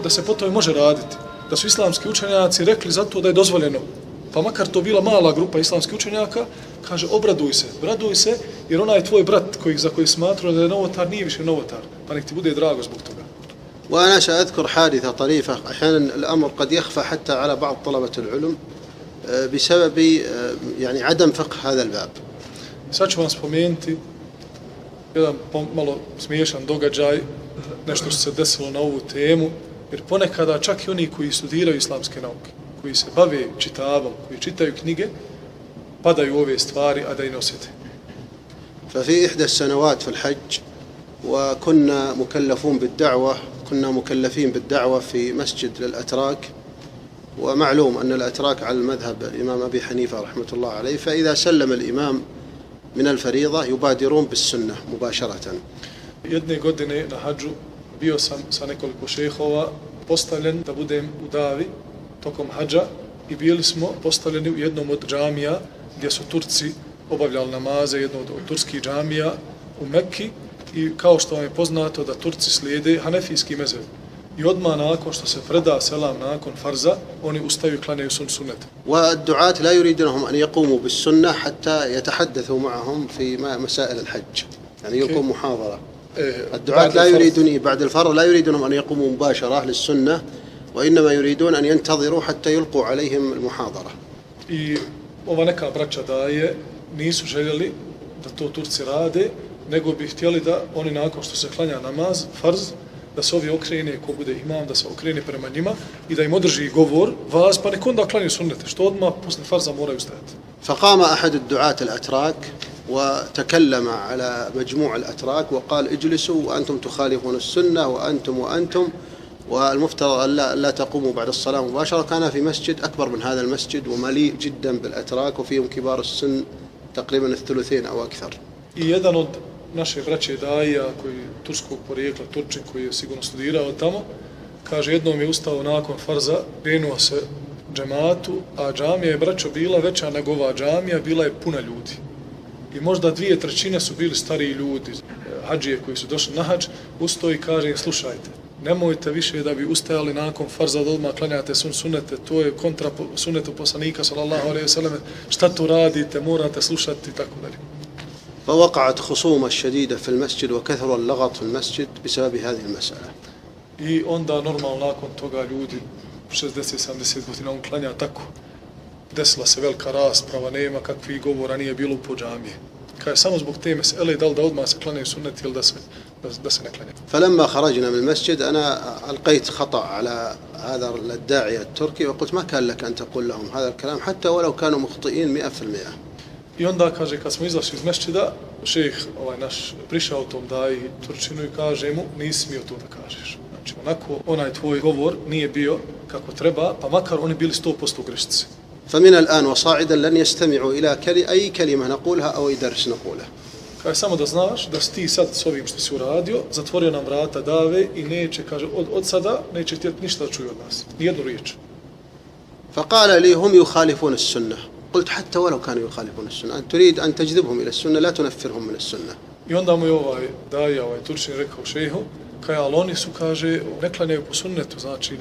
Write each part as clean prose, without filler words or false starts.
da se po tome može raditi. Da su islamski učenjaci rekli zato da je dozvoljeno. Pa makar to bila mala grupa islamskih učenjaka, kaže raduj se, jer onaj tvoj brat za koji smatrao da je novotar nije više novotar, pa nek ti bude drago zbog toga. وأنا سأذكر حادثة طريفة. أحيانا الأمر قد يخفى حتى على بعض طلبة العلم بسبب يعني عدم فقه هذا الباب. Sad ću vam spomenuti jedan malo smiješan događaj, nešto što se desilo na ovu temu, jer ponekada čak i oni koji studiraju islamske nauke, koji se bave čitavom, koji čitaju knjige, padaju ove stvari, a da i ne osjete. ففي إحدى السنوات في الحج وكنا مكلفين بالدعوة في مسجد للأتراك، ومعلوم أن الأتراك على المذهب الإمام أبي حنيفة رحمة الله عليه، فإذا سلم الإمام من الفريضة يبادرون بالسنة مباشرة. Jedne godine na hadžu bio sam sa nekoliko šejhova postavljen da budem u davi tokom hadža i bili smo postavljeni u jednom od džamija gdje su Turci obavljali namaze, jedno od turskih džamija u Mekki, i kao što vam je poznato da Turci slijede hanefijski mezheb. I odmah nakon što se preda selam nakon farza, oni ustaju i klanjaju sunnet. والدعاة لا يريدونهم أن يقوموا بالسنة حتى يتحدثوا معهم في مسائل الحج، يعني يقوم محاضرة. الدعاة لا يريدون بعد الفرض لا يريدونهم أن يقوموا مباشرة للسنة، وإنما يريدون أن ينتظروا حتى يلقوا عليهم المحاضرة. I ova neka braća daje nisu željeli da to Turci rade, nego bi htjeli da oni nakon što se klanja namaz, farz, da se ovi okrene, ko bude imam, da se okrene prema njima i da im održi govor, vas, pa nek onda klanju sunnete, što odmah posle farza moraju stajati. فقام أحد الدعاة الأتراك وتكلم على مجموع الأتراك وقال اجلسوا وأنتم تخالفون السنة وأنتم والمفترض أن لا تقوموا بعد الصلاة مباشرة. كان في مسجد أكبر من هذا المسجد ومليء جدا بالأتراك وفيهم كبار السن تقريبا الثلثين أو أكثر. I jedan od naše braće daja, koji turskog porijekla, Turčin, koji je sigurno studirao tamo, kaže, jednom je ustao nakon farza, krenuo se džematu, a džamija je, braćo, bila veća nego ova džamija, bila je puna ljudi. I možda 2/3 su bili stariji ljudi, hadžije koji su došli na hadž, ustao i kaže im, slušajte, nemojte više da bi ustajali nakon farza da odmah klanjate sunnete, to je kontra sunnetu poslanika sallallahu alejhi ve selleme, šta to radite, morate slušati i tako dalje. فوقعت خصومة شديدة في المسجد وكثر اللغط في المسجد بسبب هذه المسألة. I onda normalno nakon toga ljudi 60-70 godina on klanja tako. Desila se velika rasprava, nema kakvih govora, nije bilo po džamije. Kaže, samo zbog te mesele, da li da odmah se klanjaju sunneti ili da se ne klanjaju. فلما خرجنا من المسجد أنا ألقيت خطأ على هذا الداعية التركي وقلت ما كان لك أن تقول لهم هذا الكلام حتى ولو كانوا مخطئين 100%. I onda, kaže, kad smo izašli iz mešćida, šejh naš prišao tom daji Turčinu i kaže mu, nisi smio to da kažeš. Znači, onako, onaj tvoj govor nije bio kako treba, pa makar oni bili 100% u grešci. فمن الآن وصاعدا لن يستمعوا إلى أي كلمة نقولها أو أي درس نقوله. Kaže, samo da znaš da si ti sad s ovim što si uradio, zatvorio nam vrata dave i neće, kaže, od sada neće htjeti ništa da čuju od nas, nijednu riječ. فقال لي هم يخالفون السنة. قلت حتى ولو كانوا يخالفون السنة أن تريد أن تجذبهم إلى السنة لا تنفرهم من السنة. I onda mu je daja, Turčin rekao šejhu, kaže, ali oni su, kaže, ne klanjaju po sunnetu, znači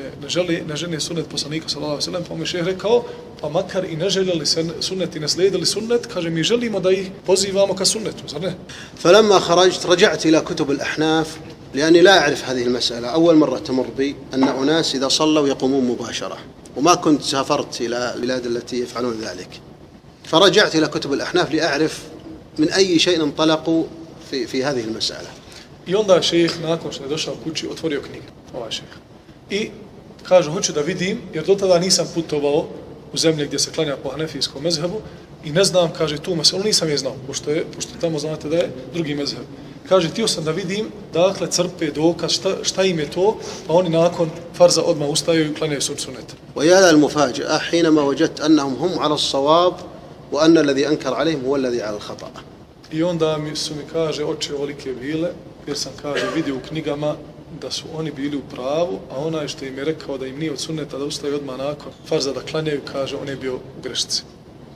ne žele sunnet poslanika sallallahu alejhi ve sellem, pa mu je šejh rekao, pa makar i ne željeli sunnet i ne slijedili sunnet, kaže, mi želimo da ih pozivamo ka sunnetu, zar ne? فلما خرجت رجعت إلى كتب الأحناف لأني لا أعرف هذه المسألة. أول مرة تمر بي أن أناس إذا صلوا يقومون مباشرة، وما كنت سافرت إلى البلاد التي يفعلون ذلك. فرجعت إلى كتب الأحناف لأعرف من أي شيء انطلقوا في هذه المسألة. I onda je šejh, nakon što je došao kući, otvorio knjige, šejh. I kaže, hoću da vidim, jer do tada nisam putovao u zemlje gdje se klanja po hanefijskom mezhebu i ne znam, kaže, tu meselu nisam je znao, pošto tamo znate da je drugi mezheb. Kaže, htio sam da vidim, dakle, crpe dokaz, šta im je to, pa oni nakon farza odmah ustaju i klanjaju sunnet. ويا المفاجأة حينما وجدت أنهم هم على الصواب وأن الذي أنكر عليهم هو الذي على الخطأ. I onda mi kaže, oči ovolike bile, jer sam, kaže, vidio u knjigama da su oni bili u pravu, a onaj što im je rekao da im nije od sunneta da ustaju odmah nakon farza da klanjaju, kaže, on je bio u grešci.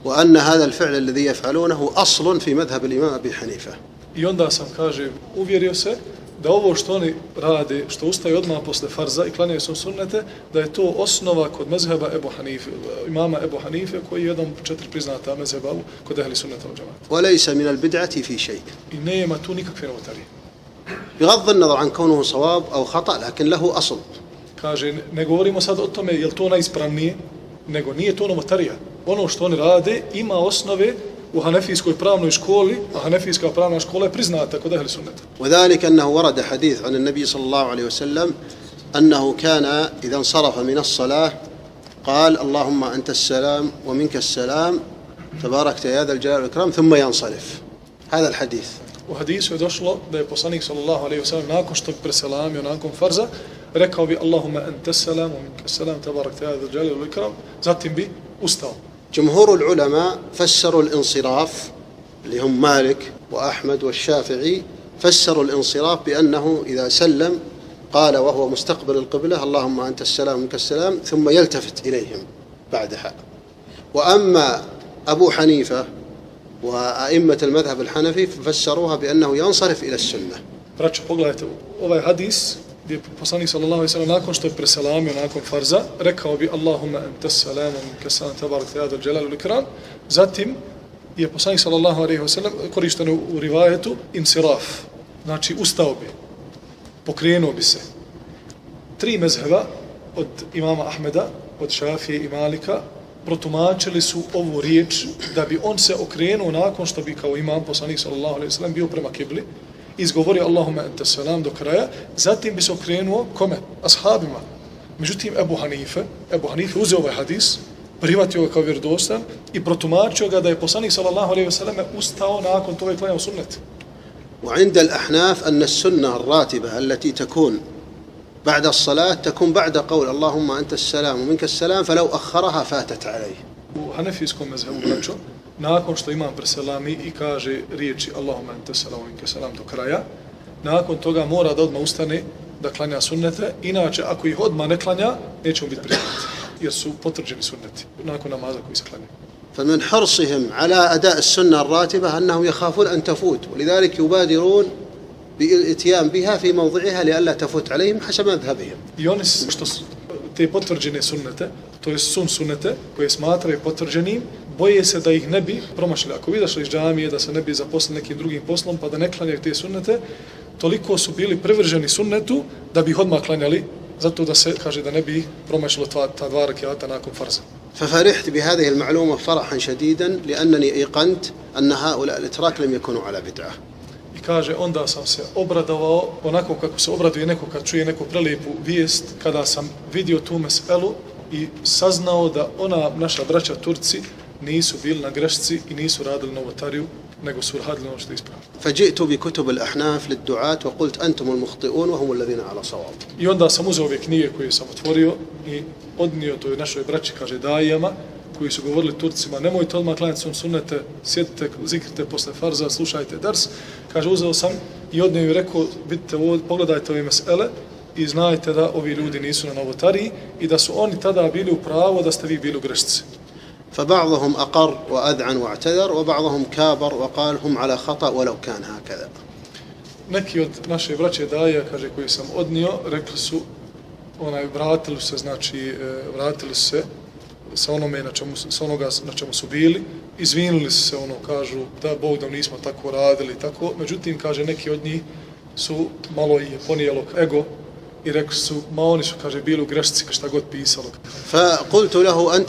وأن هذا الفعل الذي يفعلونه أصل في مذهب الإمام أبي حنيفة. I onda sam, kaže, uvjerio se da ovo što oni rade, što ustaju odmah posle farza i klanjaju su sunnete, da je to osnova kod mezheba Ebu Hanife, imama Ebu Hanife, koji je jedan 4 priznata mezheba kod ehli sunneta wal džemata. وليس من البدعة في شيء. I nema tu nikakve novotarije. بغض النظر عن كونه صواب أو خطأ لكن له أصل. Kaže, ne govorimo sad o tome je li to najispravnije, nego nije to novotarija. Ono što oni rade ima osnove u hanefijskoj pravnoj školi, a hanefijska pravna škola je priznata kod ehli sunneta. وذلك أنه ورد حديث عن النبي صلى الله عليه وسلم أنه كان إذا انصرف من الصلاة قال اللهم أنت السلام ومنك السلام تباركت يا ذا الجلال والإكرام ثم ينصرف. هذا الحديث. U hadisu je došlo da je poslanik sallallahu alejhi ve sellem nakon što bi preselamio nakon farza rekao bi Allahumma anta salam wa minka salam tabarakta ya zal jalali wal ikram, zatim bi ustao. جمهور العلماء فسروا الانصراف اللي هم مالك وأحمد والشافعي فسروا الانصراف بأنه إذا سلم قال وهو مستقبل القبلة اللهم أنت السلام ومنك السلام ثم يلتفت إليهم بعدها. وأما أبو حنيفة وأئمة المذهب الحنفي فسروها بأنه ينصرف إلى السنة. Braćo, pogledajte ovaj hadis gdje je poslanik sallallahu alejhi ve sellem nakon što je preselamio nakon farza rekao bi Allahumma anta salam wa minka salam tabarakta ya zal jalali wal ikram, zatim je poslanik sallallahu alejhi ve sellem korišteno u rivajetu insiraf, znači ustao bi, pokrenuo bi se. 3 mezheba od imama Ahmeda, od Šafije i Malika protumačili su ovu riječ da bi on se okrenuo nakon što bi kao imam poslanik sallallahu alejhi ve sellem bio prema kibli, izgovorio Allahumma anta salam do kraja, zatim bi se okrenuo kome? Ashabima. Međutim, Ebu Hanife uzeo ovaj hadis, prihvatio ga kao vjerodostan i protumačio ga da je poslanik sallallahu alejhi ve sellem ustao nakon toga i klanjao sunnet. وعند الأحناف أن السنة الراتبة التي تكون بعد الصلاة تكون بعد قول اللهم أنت السلام ومنك السلام فلو أخرها فاتت عليه. U hanefijskom mezhebu, braćo, nakon što imam preselami i kaže riječi Allahumma anta salam wa minka salam do kraja, nakon toga mora da odmah ustane da klanja sunnete, inače ako ih odmah ne klanja, neće mu biti prihvat, jer su potvrđeni sunneti nakon namaza koji se klanja. فمن حرصهم على أداء السنة الراتبة أنهم يخافون أن تفوت ولذلك يبادرون بالإتيان بها في موضعها لئلا تفوت عليهم حسب مذهبهم. I oni što su te potvrđene sunnete, to je sunnete koje smatraju potvrđenim, boje se da ih ne bi promašili. Ako bi izašli iz džamije, da se ne bi zaposlili nekim drugim poslom, pa da ne klanjaju te sunnete, toliko su bili privrženi sunnetu da bi ih odmah klanjali, zato da se kaže da ne bi promašilo ta 2 rekata nakon farza. ففرحت بهذه المعلومة فرحا شديدا لأنني أيقنت أن هؤلاء الإتراك لم يكونوا على بدعة. I kaže, onda sam se obradovao onako kako se obraduje neko kad čuje neku prelijepu vijest, kada sam vidio tu meselu i saznao da ona naša braća Turci nisu bili na grešci i nisu radili novotariju, nego su radili ono što je ispravno. فجئت بكتب الأحناف للدعاة وقلت أنتم المخطئون وهم الذين على صواب. I onda sam uzeo ove knjige koje sam otvorio i odnio to našoj braći, kaže, dajama, koji su govorili Turcima, nemojte odmah klanjati sunnete, sjedite, zikrite posle farza, slušajte dars. Kaže, uzeo sam i odnio i rekao, vidite ovo, pogledajte ove mesele i znajte da ovi ljudi nisu na novotariji i da su oni tada bili u pravu, da ste vi bili u grešci. فبعضهم أقر وأذعن واعتذر وبعضهم كابر وقال هم على خطأ ولو كان هكذا. Neki od naše braće daja, kaže, koji sam odnio, rekli su, vratili se sa onome sa onoga na čemu su bili, izvinuli se, kažu da Bog da nismo tako radili, tako. Međutim, kaže, neki od njih su malo i ponijelo ego i rekli su, ma oni su, kaže, bili u grešci šta god pisalo. فقلت له أنت